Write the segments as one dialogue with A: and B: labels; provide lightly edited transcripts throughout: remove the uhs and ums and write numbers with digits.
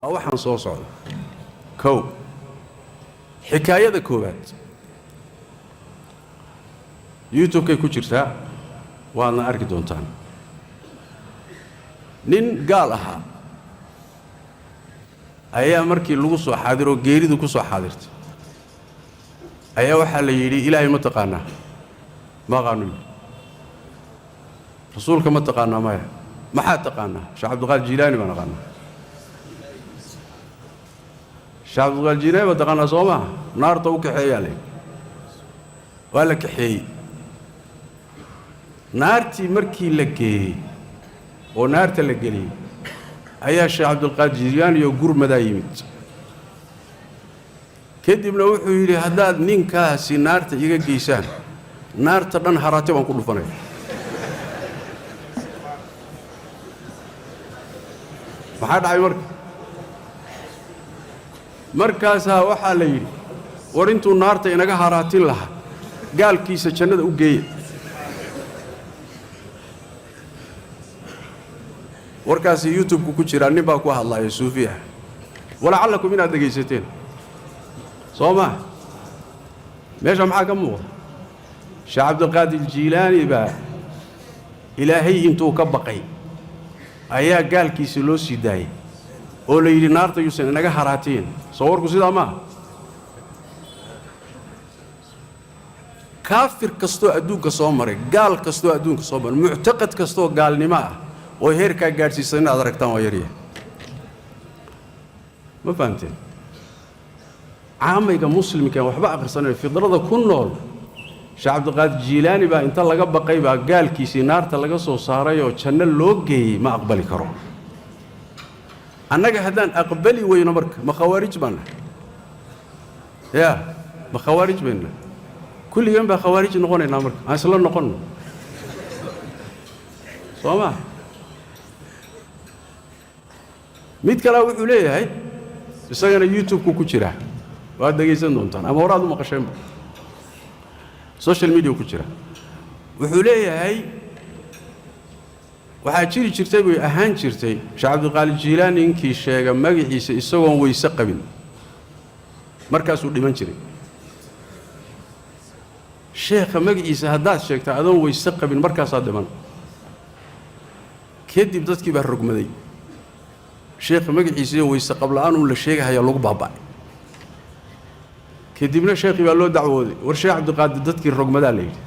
A: Waa waxaan soo socda. Kow, xikaayada koowaad YouTube-kay ku jirtaa, waadna arki doontaan. Nin gaal ahaa ayaa markii lagu soo xaadiroo geeridu ku soo xaadirtay ayaa waxaa la yidhi: "Ilaahay ma taqaanaa?" "Ma aqaano," yidhi. "Rasuulka ma taqaanaa?" "Maya." "Maxaa taqaanaa?" "Sheekh Cabdiqaadir Jiilaani baan aqaanaa." "Sheekh Cabdiqaadir Jiilaani baa taqaanaa, soo maaha? Naarta u kaxeeyaa," la yidhi. Waa la kaxeeyey. Naartii markii la geeyey oo naarta la geliyey ayaa Sheekh Cabdilqaadir Jiilaani oo gurmadaa yimid. Kadibna wuxuu yidhi: "Haddaad ninkaasi naarta iga geysaan, naarta dhan haraati baan ku dhufanaya." Maxaa dhacay marka? Markaasaa waxaa la yidhi: "War intuu naarta inaga haraatin lahaa, gaalkiisa jannada u geeya." Warkaasi YouTube-ku ku jiraa, nin baa ku hadlaaya suufi ah, walacallakum inaad dhegaysateen, soo maa? Meesha maxaa ka muuqda? Sheekh Cabdilqaadir Jiilaani baa Ilaahay intuu ka baqay ayaa gaalkiisa loo sii daayey oo la yidhi naarta yuusan inaga haraatiin. Soo warku sidaa maaha? Kaafir kastoo adduunka soo maray, gaal kastoo adduunka soo maray, muctaqad kastoo gaalnimo ah oo heerkaa gaadhsiisan inaad aragtaan waa yaryahay. Ma fahamteen? Caamayga muslimkaan waxba akhrisanayn, fidrada ku nool, Sheekh Cabdiqaadir Jiilaani baa inta laga baqay baa gaalkiisii naarta laga soo saaray oo janno loo geeyey, ma aqbali karo. Annaga haddaan aqbali weyno marka, ma khawaarij baan nahay? Yaa, ma khawaarij baynu nahay? Kulligan baa khawaarij noqonaynaa marka aan isla noqonno, soo maa? Mid kalea wuxuu leeyahay, isagana YouTube-ku ku jiraa, waad dhegaysan doontaan ama horaad u maqasheenba, social media ku jira. Wuxuu leeyahay waxaa jiri jirtay, bay ahaan jirtay, Sheekh Cabdiqaadir Jiilaani ninkii sheega magaciisa isagoon weyse qabin markaasuu dhiman jiray. Sheekha magaciisa haddaad sheegta adoon weyse qabin, markaasaad dhiman. Kadib dadkii baa rogmaday. Sheekha magaciisa iyo weyse qabla'aan uun la sheegahayaa lagu baaba'ay. Kadibna sheekhii baa loo dacwooday: "War Sheekh Cabdiqaadir, dadkii rogmadaa," la yidhi,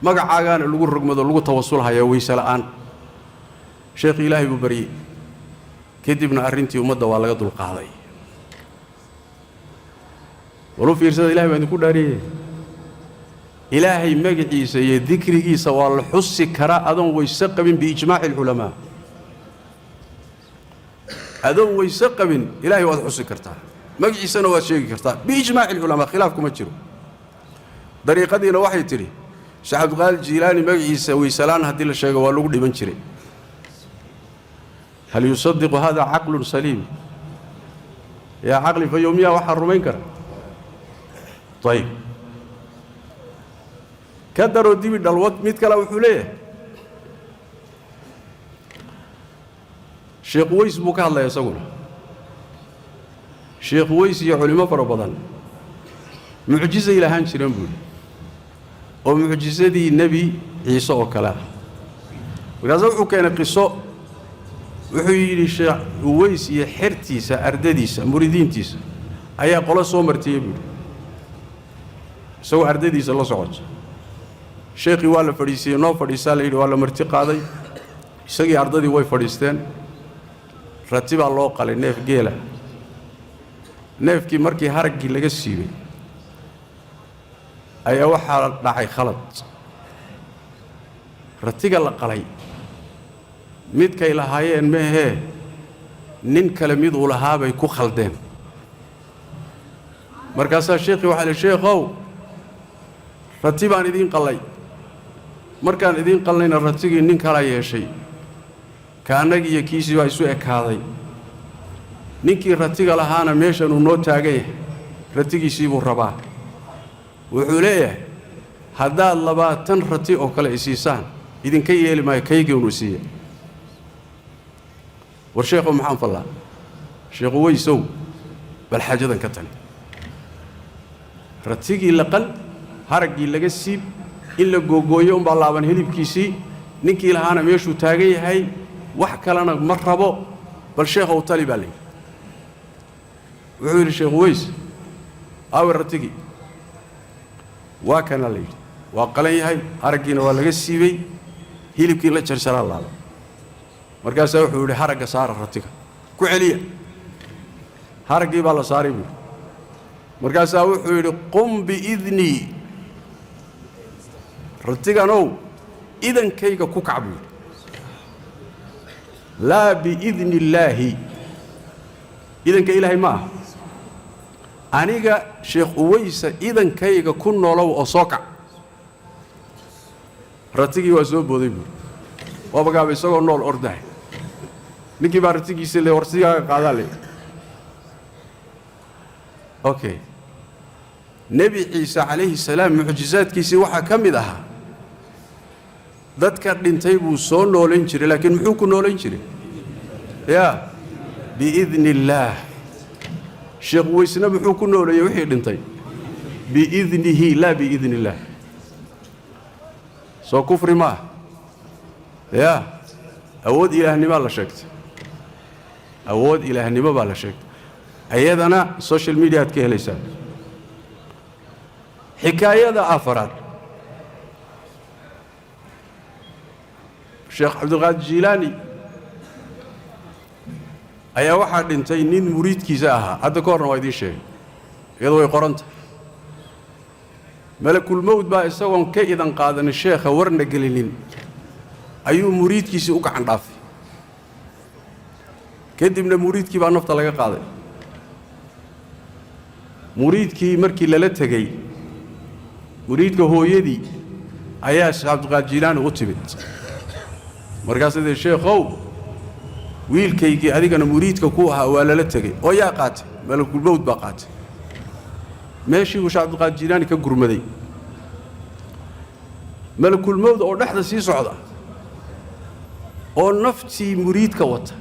A: "magacaagaana lagu rogmado, lagu tawasulhayaa weyse la'aan." Sheekhii Ilaahay buu baryey, kadibna arrintii ummadda waa laga dulqaaday. Walu fiirsada, Ilahay baa idinku dhaariyey: Ilaahay magaciisa iyo dikrigiisa waa la xusi karaa adoon weyse qabin, biijmaaci alculamaa. Adoon weyse qabin Ilaahay waad xusi kartaa, magaciisana waad sheegi kartaa, biijmaaci alculamaa, khilaaf kuma jiro. Dariiqadiina waxay tidhi Sheekh Cabdiqaadir Jiilaani magaciisa weyselaan haddii la sheego waa lagu dhiman jiray. Hal yusadiqu hada caqlun saliim? Yaa caqli fayowmiyaa waxaa rumayn kara? Ayib, ka daroo dibi dhalwad. Mid kale wuxuu leeyahay, Sheekh Weys buu ka hadlaya isaguna. Sheekh Weys iyo culimo fara badan mucjisay lahaan jireen, buu yidhi, oo mucjisadii Nebi Ciise oo kale ah. Markaase wuxuu keenay qiso. Wuxuu yidhi Sheekh Uweys iyo xertiisa, ardadiisa, muriidiintiisa ayaa qolo soo martiyey, buu yidhi, isagoo ardadiisa la socoto. Sheekhii waa la fadhiisiiyey. "Noo fadhiisaa," la yidhi. Waa la marti qaaday. Isagii ardadii way fadhiisteen. Rati baa loo qalay, neef geela. Neefkii markii haraggii laga siibay ayaa waxaa dhacay khalad. Ratiga la qalay midkay lahaayeen meehee, nin kale mid uu lahaabay ku khaldeen. Markaasaa sheekhii waxaa lihi: "Sheekhow, rati baan idiin qallay. Markaan idiin qallayna ratigii nin kalaa yeeshay, ka annagii iyo kiisii baa isu ekaaday. Ninkii ratiga lahaana meeshanuu noo taagan yahay, ratigiisii buu rabaa. Wuxuu leeyahay haddaad 20 rati oo kale isiisaan, idinka yeeli maayo, kaygiinu isiiya. War sheekhow, maxaan fallaa?" Sheekh Uweysow, bal xaajadan ka tali. Ratigii la qal, haraggii laga siib, in la googooyo umbaa laaban hilibkiisii, ninkii lahaana meeshuu taagan yahay, wax kalena ma rabo, bal sheekhow tali baa layidhi. Wuxuu yidhi Sheekh Uweys, aawe ratigii? Waa kana, la yidhi, waa qalan yahay, haraggiina waa laga siibey, hilibkii la jarjaraa laaban. Markaasaa wuxuu yidhi, haragga saara ratiga, ku celiya. Haraggii baa la saaray buu yidhi. Markaasaa wuxuu yidhi, qum biidnii, ratiganow idankayga ku kac buu yidhi, laa biidni illaahi, idanka Ilaahay ma aha, aniga Sheekh Uweysa idankayga ku noolow oo soo kac. Ratigii waa soo booday buuri, waabagaaba isagoo nool ordahay. Ninkii baa ratigiisa le warsigaaga qaadaa le. Okay, Nebi Ciise calayhi salaam mucjizaadkiisii waxaa ka mid ahaa dadka dhintay buu soo noolayn jiray, laakiin muxuu ku noolayn jiray? Yaa biidni illaah. Sheekh Weysna muxuu ku nooleeyey wixii dhintay? Biidnihi laa biidni illaah. Soo kufri ma ah? Yaa awood ilaahnimaa la sheegtay, awood ilaahnimo baa la sheegtay. Ayadana social media aad ka helaysaan. Xikaayada afaraad, Sheekh Cabdulqaadir Jiilaani ayaa waxaa dhintay nin muriidkiisa ahaa. Hadda ka horna waa idiin sheegay, iyadu way qoranta. Malakulmowd baa isagoon ka idan qaadanin sheekha, warna gelinin, ayuu muriidkiisii u gacan dhaafay. Kadibna muriidkii baa nafta laga qaaday. Muriidkii markii lala tegey, muriidka hooyadii ayaa Sheekh Cabdiqaadir Jiilaani u timid. Markaasuu dee, sheekhow, wiilkaygii adigana muriidka ku ahaa waa lala tegey oo yaa qaatay? Malakulmowd baa qaatay. Meeshii buu Sheekh Cabdiqaadir Jiilaani ka gurmaday. Malakulmowd oo dhexda sii socda oo naftii muriidka wata,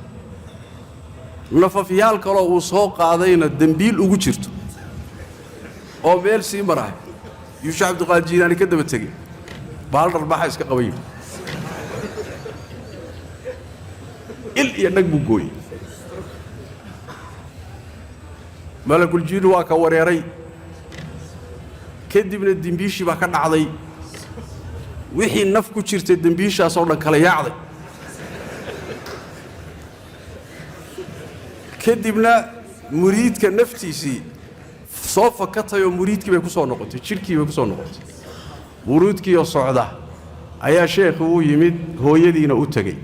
A: nafafyaal kaloo uu soo qaadayna dembiil ugu jirto oo meel sii marahay, yuu Sheekh Cabdiqaadir Jiilaani ka daba tegey. Baal dharbaxa iska qaba yidhi, il iyo dhag buu gooyey. Malakuljiin waa ka wareeray. Kadibna dembiishii baa ka dhacday, wixii naf ku jirtay dembiishaasoo dhan kala yaacday. Kadibna muriidka naftiisii soo fakatayoo muriidkii bay ku soo noqotay, jidhkii bay ku soo noqotay. Muriidkiioo socda ayaa sheekhu u yimid, hooyadiina u tegey.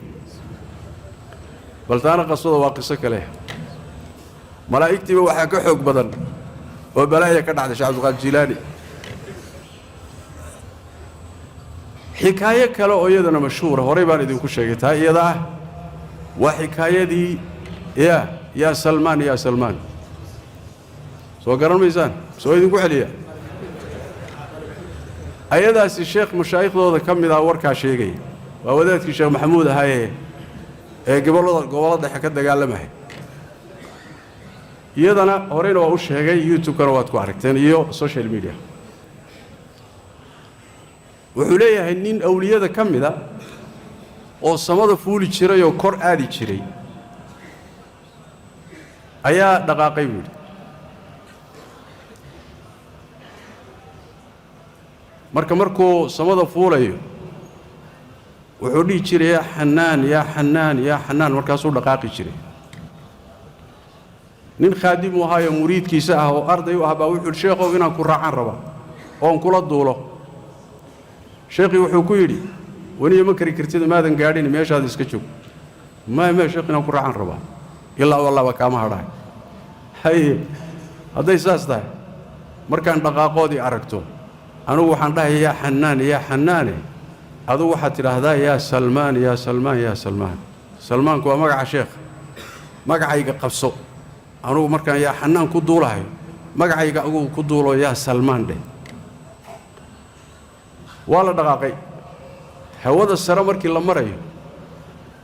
A: Bal taana qasada waa qiso kale. Malaa'igtiiba waxaa ka xoog badan oo balaaya ka dhacday Sheekh Cabdiqaadir Jiilaani. Xikaayo kale oo iyadana mashhuura, horey baan idinku sheegay, taa iyada ah waa xikaayadii yaa Salmaan, yaa Salmaan. Soo garan maysaan? Soo idinku celiya ayadaasi. Sheekh mashaaikhdooda ka mid ah warkaa sheegaya waa wadaadkii Sheekh Maxamuud ahaayee ee gobollada gobollo dhexe ka dagaalamaya. Iyadana horeyna waa u sheegay, YouTube-kana waad ku aragteen iyo social media. Wuxuu leeyahay nin awliyada ka mida oo samada fuuli jiray oo kor aadi jiray ayaa dhaqaaqay buu yidhi. Marka markuu samada fuulayo wuxuu dhihi jiray, yaa Xanaan, yaa Xanaan, yaa Xanaan. Markaasuu dhaqaaqi jiray. Nin khaadim u ahaayoo muriidkiisa ah oo arday u ah baa wuxuu yidhi, sheekhow, inaan ku raacaan rabaa oon kula duulo. Sheekhii wuxuu ku yidhi, weniyo ma kari kartida, maadan gaadhin, meeshaada iska joog. Maya, maya sheekh, inaan ku raacaan rabaa, ilaa wallaaba kaama hadhahay. Haye, hadday saas tahay, markaan dhaqaaqoodii aragto anugu waxaan dhahaya yaa Xanaan, yaa Xanaane, adugu waxaad tidhaahdaa yaa Salmaan, yaa Salmaan, yaa Salmaan. Salmaanku waa magaca sheekha, magacayga qabso. Anugu markaan yaa Xanaan ku duulahayo, magacayga agugu ku duulo, yaa Salmaan dheh. Waa la dhaqaaqay. Hawada sare markii la marayo,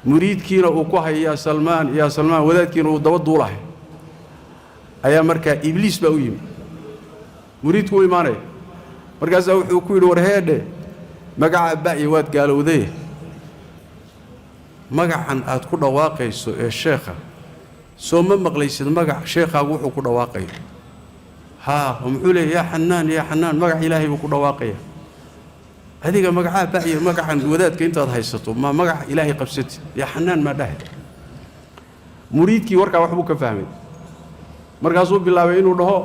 A: muriidkiina uu ku hayo yaa Salmaan, yaa Salmaan, wadaadkiina uu daba duulahay. Ayaa markaa Ibliis baa u yimi, muriidku u imaanaya. Markaasaa wuxuu ku yidhi: "War heedhe, magaca ba'ya waad gaalowday, magacan aad ku dhawaaqayso ee sheekha soo ma maqlaysid? Magac sheekhaagu wuxuu ku dhawaaqayo haa, oo muxuu leeya? Yaa Xanaan, yaa Xanaan, magac Ilaahay buu ku dhawaaqaya. Adiga magacaa ba'ya, magacan wadaadka intaad haysato ma magaca Ilaahay qabsatid? Yaa Xanaan maa dhahay." Muriidkii warkaa waxbuu ka fahmay. Markaasuu bilaabay inuu dhaho: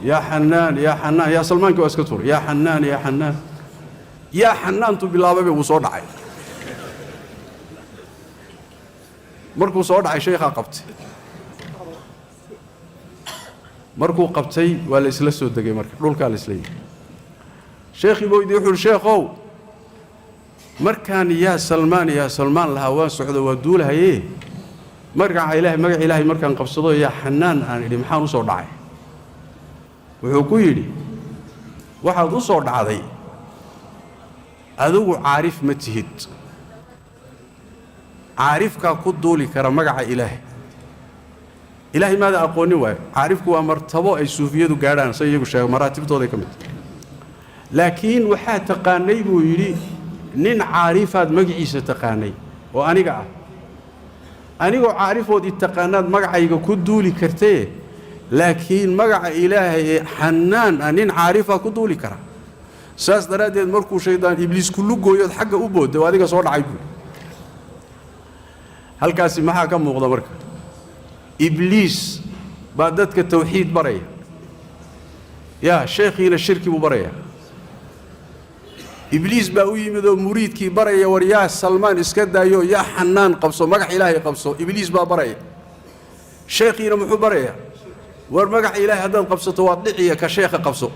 A: "Yaa Xanaan, yaa Xanaan." Yaa Salmaankii waa iska tuuray. "Yaa Xanaan, yaa Xanaan, yaa Xanaantuu bilaabayba wuu soo dhacay. Markuu soo dhacay, sheekhaa qabtay. Markuu qabtay, waa la isla soo degay. Marka dhulkaa la isla yimi, sheekhii buu weydiiyey. Wuxu uhi: "Sheekhow, markaan 'yaa Salmaan, yaa Salmaan' lahaa waan socdo, waa duulahaye. Magaca Ilaahay, magaca Ilaahay markaan qabsado, 'yaa Xanaan' aan idhi, maxaan u soo dhacay?" Wuxuu ku yidhi: "Waxaad u soo dhacday, adigu caarif ma tihid. Caarifkaa ku duuli kara magaca Ilaahay. Ilaahay maada aqoonin waayo. Caarifku waa martabo ay suufiyadu gaadhaan, say iyagu sheega, maraatibtooday ka mid. Laakiin waxaa taqaanay," buu yidhi, "nin caarifaad magaciisa taqaanay oo aniga ah. Anigoo caarifood i taqaanaad magacayga ku duuli kartee, laakiin magaca Ilaahay ee Xanaan ah nin caarifaa ku duuli kara. Saas daraaddeed markuu shaydaan Ibliis ku lugooyood xagga u boodda, oo adiga soo dhacay," buui. Halkaasi maxaa ka muuqda marka? Ibliis baa dadka tawxiid baraya, yaa sheekhiina shirki buu baraya. Ibliis baa u yimid oo muriidkii baraya: "War yaa Salmaan iska daayo, yaa Xanaan qabso, magac Ilaahay qabso." Ibliis baa baraya. Sheekhiina muxuu barayaa? "War magaca Ilaahay haddaad qabsato waad dhiciya, ka sheekha qabso."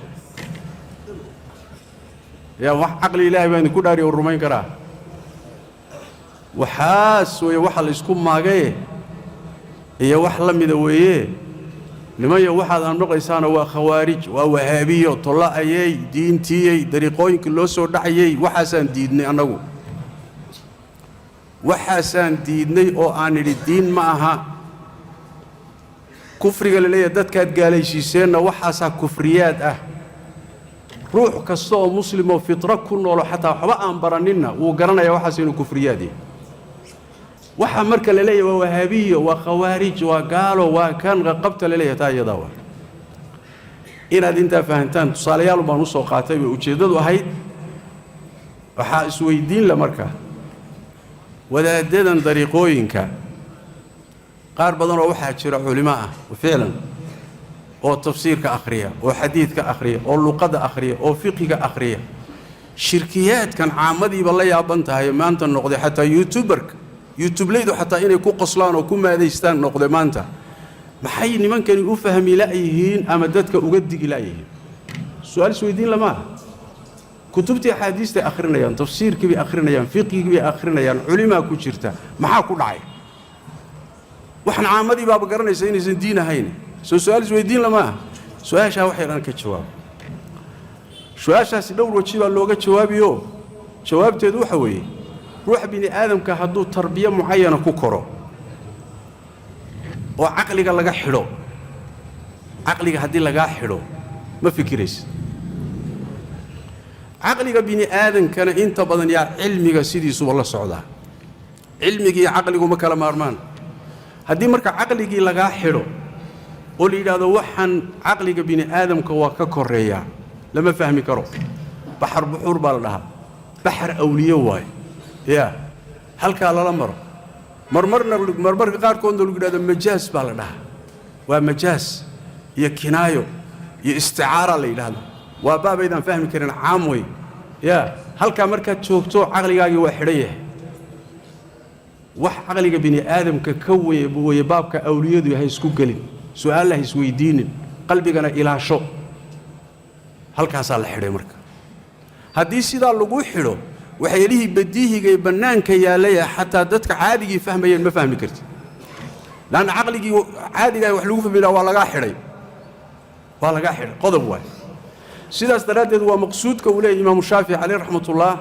A: Yaa wax caqli Ilaahay baa idinku dhaariya u rumayn karaa? Waxaas weeye waxa la isku maagaye iyo wax la mida weeye. Nimanyo, waxaad aan maqlaysaana waa khawaarij, waa wahaabiyo, tolla-ayey, diintiiyey, dariiqooyinkii loo soo dhacayey. Waxaasaan diidnay annagu, waxaasaan diidnay oo aan nidhi diin ma aha. Kufriga la leeyahay dadkaad gaalaysiiseenna waxaasaa kufriyaad ah. Ruux kasta oo muslimoo fitro ku noolo, xataa waxba aan baraninna, wuu garanayaa waxaas inuu kufriyaad yahay. Waxaa marka la leeyahay waa wahaabiyo, waa khawaarij, waa gaalo, waa kan qaqabta la leeyahay, taa iyadaa waa inaad intaa fahantaan. Tusaalayaal baan u soo qaatay bay ujeeddadu ahayd. Waxaa isweydiin la marka, wadaaddadan dariiqooyinka qaar badan oo waxaa jira culimo ah ficlan, oo tafsiirka akhriya, oo xadiidka akhriya, oo luqadda akhriya, oo fiqiga akhriya, shirkiyaadkan caamadiiba la yaaban tahay maanta noqday, xataa youtuberka, youtubeleydu xataa inay ku qoslaan oo ku maadaystaan noqday maanta. Maxay nimankani u fahmi la'yihiin ama dadka uga digi la'yihiin? Su-aal isweydiin lama aha. Kutubtii axaadiistay akhrinayaan, tafsiirkii bay akhrinayaan, fiqigii bay akhrinayaan, culimaa ku jirta. Maxaa ku dhacay? Waxaan caamadii baaba garanaysa inaysan diin ahayn. Soo su-aal isweydiin lama aha? Su-aashaa waxay dhan ka jawaabo. Su-aashaasi dhowr waji baa looga jawaabiyo. Jawaabteedu waxa weeye: ruuxa bini aadamka hadduu tarbiyo mucayana ku koro oo caqliga laga xidho, caqliga haddii lagaa xidho, ma fikiraysid. Caqliga bini aadamkana inta badan yaa cilmiga sidiisuba la socdaa. Cilmigii iyo caqligu ma kala maarmaan. Haddii marka caqligii lagaa xidho oo la yidhaahdo waxaan caqliga bini aadamka waa ka koreeyaa, lama fahmi karo, baxar buxuur baa la dhahaa, baxar awliye waaye, yaa halkaa lala maro. Marmarna, marmarka qaarkoodna lagu yidhahdo majaas baa la dhahaa, waa majaas iyo kinaayo iyo isticaara la yidhaahdo, waa baabaydaan fahmi karin, caam wey. Yaa halkaa markaad joogto caqligaagii waa xidhan yahay. Wax caqliga bini aadamka ka weyn weye baabka awliyadu. Ha isku gelin, su-aalla ha isweydiinin, qalbigana ilaasho. Halkaasaa la xidhay. Marka haddii sidaa lagu xidho, waxyaalihii badiihiga ee bannaanka yaallaya xataa dadka caadigii fahmayeen ma fahmi kartid, laanna caqligii caadigaah wax lagu fahmi laha waa lagaa xidhay, waa lagaa xidhay. Qodob waay. Sidaas daraaddeed waa maqsuudka uu leeyahy Imaamu Shaafici caleyh raxmatullah.